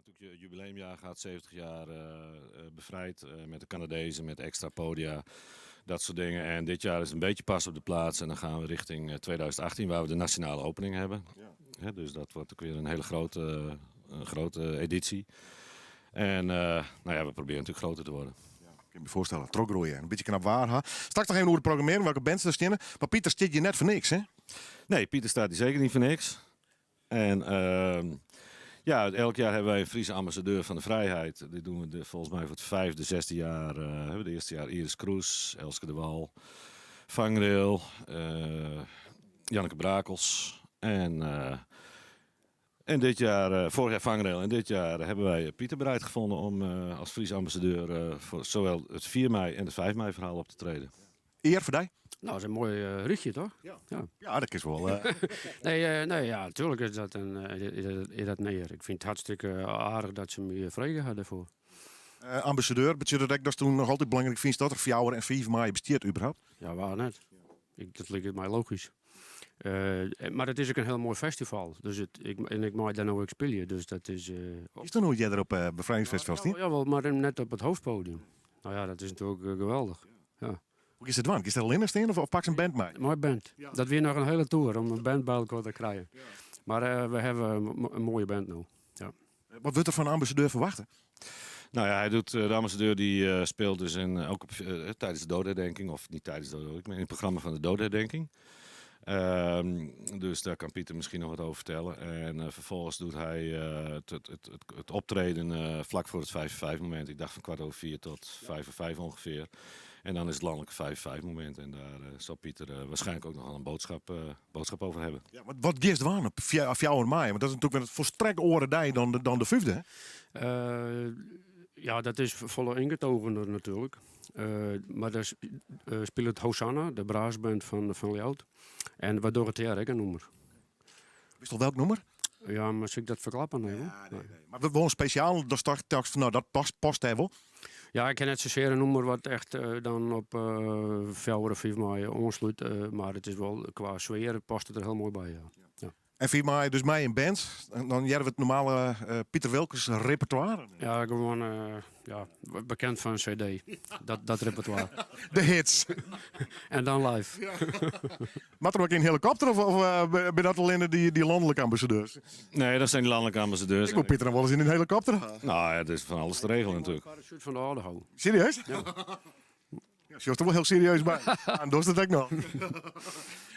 Natuurlijk jubileumjaar gehad, 70 jaar bevrijd met de Canadezen, met extra podia, dat soort dingen. En dit jaar is een beetje pas op de plaats en dan gaan we richting 2018 waar we de nationale opening hebben. Ja. Dus dat wordt ook weer een hele grote editie. En nou ja, we proberen natuurlijk groter te worden. Ja, ik kan me voorstellen, trochgroeie, in bytsje knap waar. Ha. Straks noch even oer de programmearring, welke bands der steane. Mar Pieter stiet hjir net foar niks, hè? Nee, Pieter staat hier zeker niet voor niks. En ja, elk jaar hebben wij een Friese ambassadeur van de vrijheid. Dit doen we volgens mij voor het vijfde, zesde jaar. Hebben we het eerste jaar Iris Kroes, Elske de Wal, Vangrail, Janneke Brakels. En dit jaar, vorig jaar Vangrail en dit jaar hebben wij Pieter bereid gevonden om als Friese ambassadeur voor zowel het 4 mei en het 5 mei verhaal op te treden. Ear foar dy? Nou, dat is in moai rychje, toch? Ja. Ja. Ja, dat is wol. Nee, ja, natuerlik is dat in ear. Ik fyn it hartstikke aardich dat se my frege ha dêrfoar. Ambassadeur, betsjut dat ek datsto noch altyd belangryk fynst dat der 4 en 5 maaie bestiet überhaupt? Ja, wêr net? Dat liket my logysk. Mar it is ek in hiel moai festival. Dus en ik mei dêr no ek spylje. Dus dat is. Is der noait earder op befrijdingsfestival stien? Ja, jawel, mar net op it hoofdpodium. Nou ja, dat is natuerlik geweldich. Ja. Hoe giest it dwaan? Giest der allinnich stean of pakst in band mei? Mei band. Dat wie noch in hiele toer om in band by elkoar te krijen. Mar we hawwe in moaie band no. Ja. Wat wurdt der fan de ambassadeur ferwachte? Nou ja, hij doet, de ambassadeur die speelt dus ook tijdens de dodenherdenking, of niet tijdens de dodenherdenking, maar in het programma van de dodenherdenking. Dus daar kan Pieter misschien nog wat over vertellen. En vervolgens doet hij het optreden vlak voor het 5-5 moment. Ik dacht van 4:15 tot 4:55 ongeveer. En dan is het landelijke 5-5 moment. En daar zal Pieter waarschijnlijk ook nog wel een boodschap over hebben. Ja, wat giest dwaan op 4 mei? Want dat is natuerlik wer in folstrekt oare dei dan de fyfde, hè? Ja, dat is folle yngetogener natuerlik. Mar dêr spilet Hosanna, de brassband fan Ljouwert. En wy dogge dêr ek in nûmer. Witst al welk nûmer? Ja, mar sil ik dat ferklappe? Nee, hoor. Ja, nee. Mar wol in spesjaal, dan tochtst fan, nou, dat past dêr wol. Ja, ik kin net sasear in nûmer wat echt dan op 4 of 5 mei oanslút. Mar it is wol, kwa sfear past it der hiel moai by, ja. Ja. En 4 mei dus mei in band. En dan hearre we it normale Pieter Wilkens repertoire. Ja, gewoan ja, bekend fan CD. Dat repertoire. De hits. En dan live. Ja. Moat der ek in helikopter of binne dat allinne dy lanlike ambassadeurs? Nee, dat zijn die landelijke ambassadeurs. Ik wol Pieter dan wolris yn in helikopter. Nou ja, het is van alles te regelen natuurlijk. Parachute fan de Aldehou. Serieus? Ja. Ja, sjochst der wol hiel serieus by. En dochst it ek noch.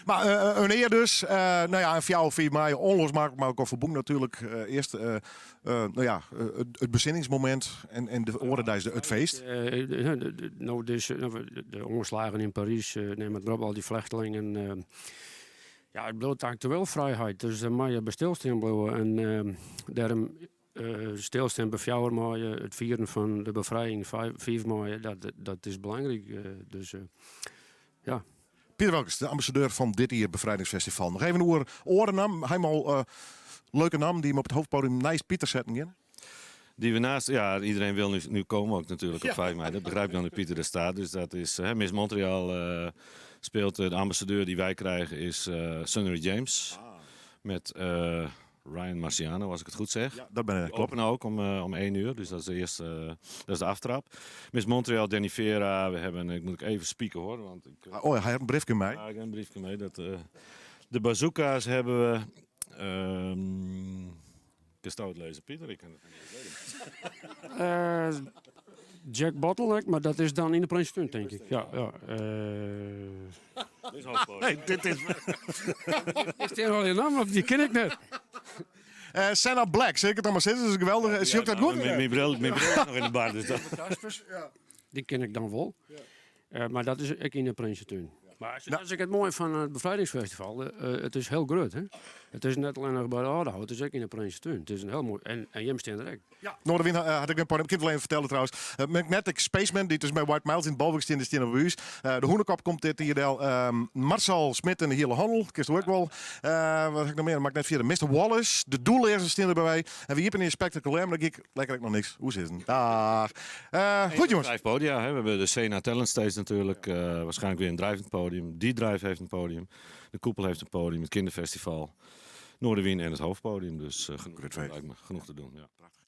Mar in ear dus. Nou ja, en 4 5 mei ûnlosmaklik mei elkoar ferbûn natuerlik. Earst nou ja, it besinningsmomint en de oare deis it feest. No, dus, de oanslaggen yn Parys, nim it mar op, al dy flechtlingen. Ja, it bliuwt aktueel frijheid, dus dêr moatte je by stilstean bliuwe. En dêrom stilstean by 4 mei, it fieren fan de befrijing 5 mei, dat is belangryk. Dus ja. Pieter Welkens, de ambassadeur fan dit jier Befrijdingsfestival. Noch even oer oare nammen. Ha jim al leuke nammen dy't jim op it hoofdpodium neist Pieter setten geane? Die we naast, ja, iedereen wil nu komen ook natuurlijk op 5 mei. Dat begrijp ik dan dat Pieter er staat. Dus dat is, hè, Miss Montreal speelt, de ambassadeur die wij krijgen is Sunnery James. Met Ryan Marciano, als ik het goed zeg. Ja, dat ben ik. Die openen ook om 1 uur, dus dat is de eerste, dat is de aftrap. Miss Montreal, Danny Vera, we hebben, ik moet ook even spieken hoor. Want ik, Oh, hij heeft in briefke mei. Ja, ik heb in briefke mei. Dat, de bazooka's hebben we. Kinst it lêze, Pieter? Ik kin it net lêze. Jack Bottleneck, mar dat is dan yn de Prinsetún, tink ik. Ja. Dit is hoofdpodium. Nee, dit is... Is dit al je naam of die ken ik net? Senna Black, sil ik it dan mar sizze? Dat is geweldig. Ja, Zie ik dat goed? Myn bril is noch yn de bar. Dus dat... Kaspers, dy ken ik dan wol. Mar dat is ek yn de Prinsetún. Mar dat is ek it moaie fan it Befrijdingsfestival. It is hiel grut. Hè? It is net allinnich by de Aldehou, it is ek yn de Prinsetún. It is in hiel moai. En jim steane der ek. Ja, Noardewyn hat ek in podium. Ik kin it wol even fertelle trouwens. Magnetic Spaceman, dy't dus mei White Miles yn it Bolwurk stean, dy steane by ús. De Hûnekop komt dit jier del. Marcel Smit en de hiele hannel, kinst ek wol. Wat ha ik noch mear? Moat ik net fierder. Mr. Wallace, de Doelleazen steane der by my. En we iepenje spektakulêr, mar dêr gean ik lekker ek noch niks oer sizzen. Dag. Goed jongens. Vijf podia. Hè. We hebben de Sena Talent Stage natuurlijk. Waarschijnlijk weer een drijvend podium. Die Drive heeft een podium. De Koepel heeft een podium. Het Kinderfestival. Noardewyn en het hoofdpodium. Dus genoeg, Grut feest. lijkt me genoeg te doen. Ja. Prachtich.